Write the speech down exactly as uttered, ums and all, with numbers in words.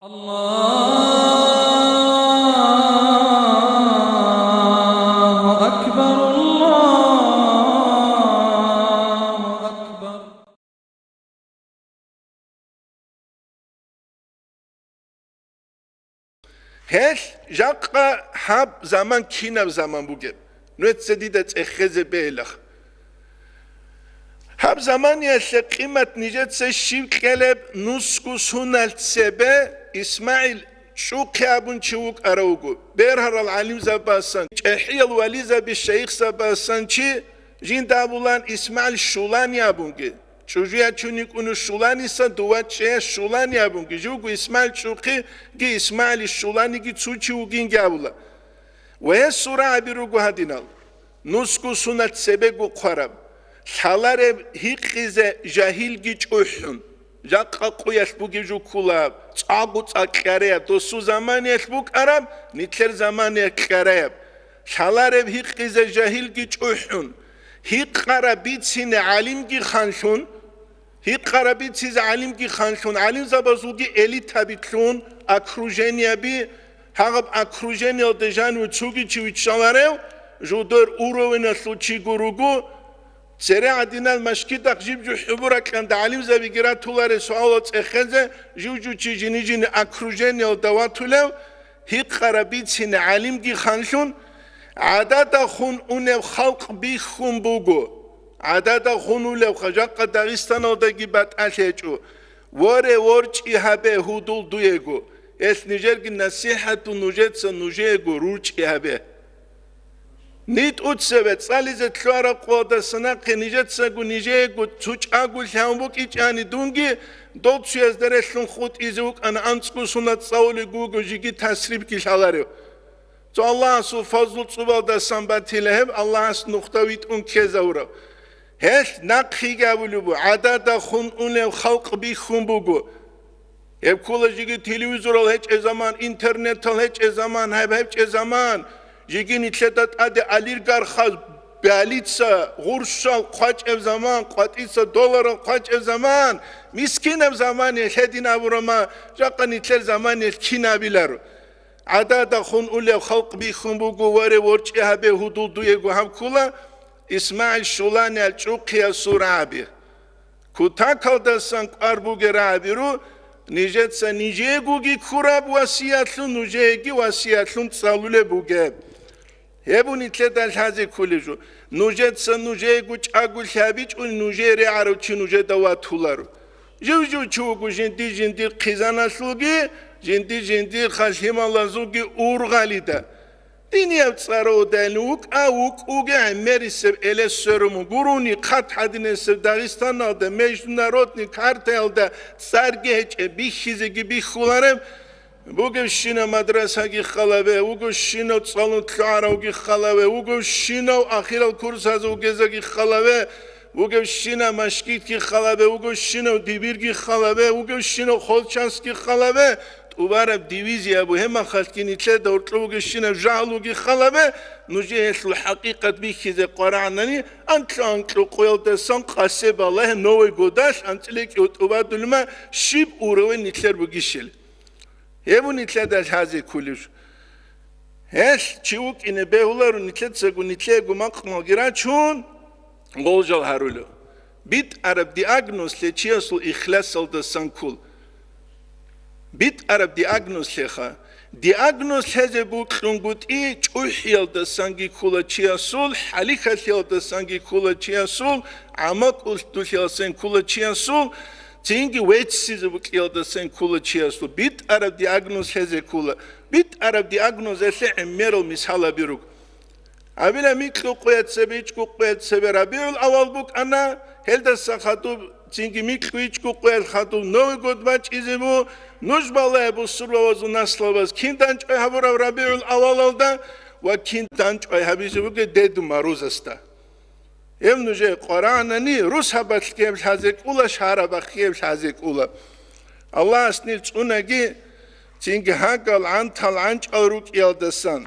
الله أكبر، الله أكبر. Гьелъ жакъа гьаб заман кинаб заман бугеб? Нужеца дида цӀехезе бегьилаха. Гьаб заманиялъе къимат нижеца щиб кьелеб? Нусго суналъ цебе ИсмагӀил ЧӀухъи абун чи вукӀарав вуго. Бергьарал гӀалимзабасан, чӀехӀиял вализаби шайихзабасан чи жинда абулан ИсмагӀил Щулани абунги. ЧӀужу ячун йикӀуну Щуланиса, дова чӀеяс Щулани абунги. Живго ИсмагӀил ЧӀухъиги ИсмагӀил Щуланиги цо чи вугинги абула. Ва гьес сурагӀаби руго гьадинал. Нусго суналъ цебего хъвараб, лъалареб гьикъизе жагьилги чӀухӀун, жакъа къуялъ бугеб жо ккула, цӀакъго цӀакъ кьареяб, досул заманиялъ букӀараб, нилъер заманиялъ кьареяб. Лъалареб гьикъизе жагьилги чӀухӀун, гьикъараб бицине гӀалимги ханлъун, гьикъараб бицизе гӀалимги ханлъун, гӀалимзабазулги элитаби лъун, окружениеби, гьагъаб окружениялда жаниве цоги чи виччаларев, жудер уровеналъул чиго руго, цере гӀадинал машгидахъ жиб-жу хӀубуракьанда гӀалимзабиги ратуларел суалал цӀехезе, жив-жу чи жини-жини окружениялда ватулев, гьикъараб бицине гӀалимги ханлъун, гӀадада хун унев халкъ бихьун буго. ГӀадада хун улевха, жакъа Дагъистаналдаги батӀалъи гьечӀо. Воре, ворчӀи гьабе гьудул дуего. Гьелъ нижерги насихӀату нужеца нужеего рурчӀи гьабе. НитӀуцеве цӀализе лъугьараб къоялдаса нахъе нижецаго нижеего цо чӀаголъи гьавун букӀичӀани дунги, дол цуязда релълъун хутӀизе вукӀана анцӀго сунат цӀалулеб гуго жиги тасрибги лъаларев. Цо Аллагьасул фазлу цӀубалдасан батила гьеб Аллагьас нухда витӀун ккезавурав. Гьелъ нахъеги абулеб буго, гӀадада хун унев халкъ бихьун буго. Гьеб ккола жиги телевизорал гьечӀеб заман, интернетал гьечӀеб заман, гьеб гьечӀеб заман, жиги нилъеда тӀаде олигархаз балица, гъурщал хъвачӀеб заман, къватӀица долларал хъвачӀеб заман, мискинаб заман гьедин абурама, жакъа нилъер заманиялъ кинабиларо. ГӀадада хун улев халкъ бихьун буго, варе ворчӀи гьабе гьудул дуего гьаб ккола ИсмагӀил Щуланиялъ чӀухъиясул рагӀаби. Кутакалдасан кӀвар бугеб рагӀабиру, нижеца нижеегоги ккураб васиятлъун, нужееги васиятлъун цӀалулеб бугеб. Гьеб нилъеда лъазе кколеб жо. Нужеца нужеего чӀаголъи гьабичӀони, нужее регӀарав чи нужеда ватуларо. Жив-жив чи вуго жинди-жиндир хъизаналъулги, жинди-жиндир халималазулги ургъалида. Динияб цӀаравдайин вукӀа, вукӀуге гӀемерисеб элес сверун гурони, хъат гьадинесеб Дагъистаналда, международный картаялда цӀарги гьечӀеб, бихьизеги бихьулареб, бугебщинаб мадрасаги халабе, вугевщинав цӀалун лъугӀаравги халаве, вугевщинав ахирал курсазул гезаги халаве, вугевщинав машгитги халаве, вугевщинав дибирги халаве, вугевщинав холчасги халаве, тӀубараб дивизия абу гьемахалъги нилъеда гьоркьов вугевщинав жагьлуги халаве, нужее гьелъул хӀакъикъат бихьизе къварагӀанани, анкьа-анкьа къоялдасан къасе балагье Новый годалъ анцӀила кӀиго тӀубадулма щиб уровень нилъер бугищел. Гьеб нилъеда лъазе кколеб жо. Гьелъ чи вукӀине бегьуларо, нилъецаго нилъеего макъмалги рачун, гъолжал гьарулев. БитӀараб диагнозлъе чиясул ихласалдасан ккол. БитӀараб диагнозлъеха. Диагноз лъезе букьунгутӀи чӀухӀиялдасанги ккола чиясул, хӀалихьалъиялдасанги ккола чиясул, гӀамакьулъдулъиялдасан ккола чиясул, цинги веццизе букӀиялдасан ккола чиясул. БитӀараб диагноз лъезе ккола. БитӀараб диагнозалъе гӀемерал мисалаби руго. Абила микьу къуя цебе, ичӀгу къуя цебе РабигӀул авал букӀана, гьелдаса хадуб цинги микьу ичӀгу къуялъ хадуб Новый год бачӀизе бу, нуж балагье бусурбабазул наслабаз кин данчӀвай гьабураб РабигӀул авалалда ва кин данчӀвай гьабизе бугеб Деду Морозасда. Гьев нужее къварагӀанани, рус гьабалъги гьеб лъазе кӀула, шагьар гьабахъги гьеб лъазе кӀула. Аллагьас нил цӀунаги, цинги гьагал, гӀантал, гӀанчӀал рукӀиялдасан.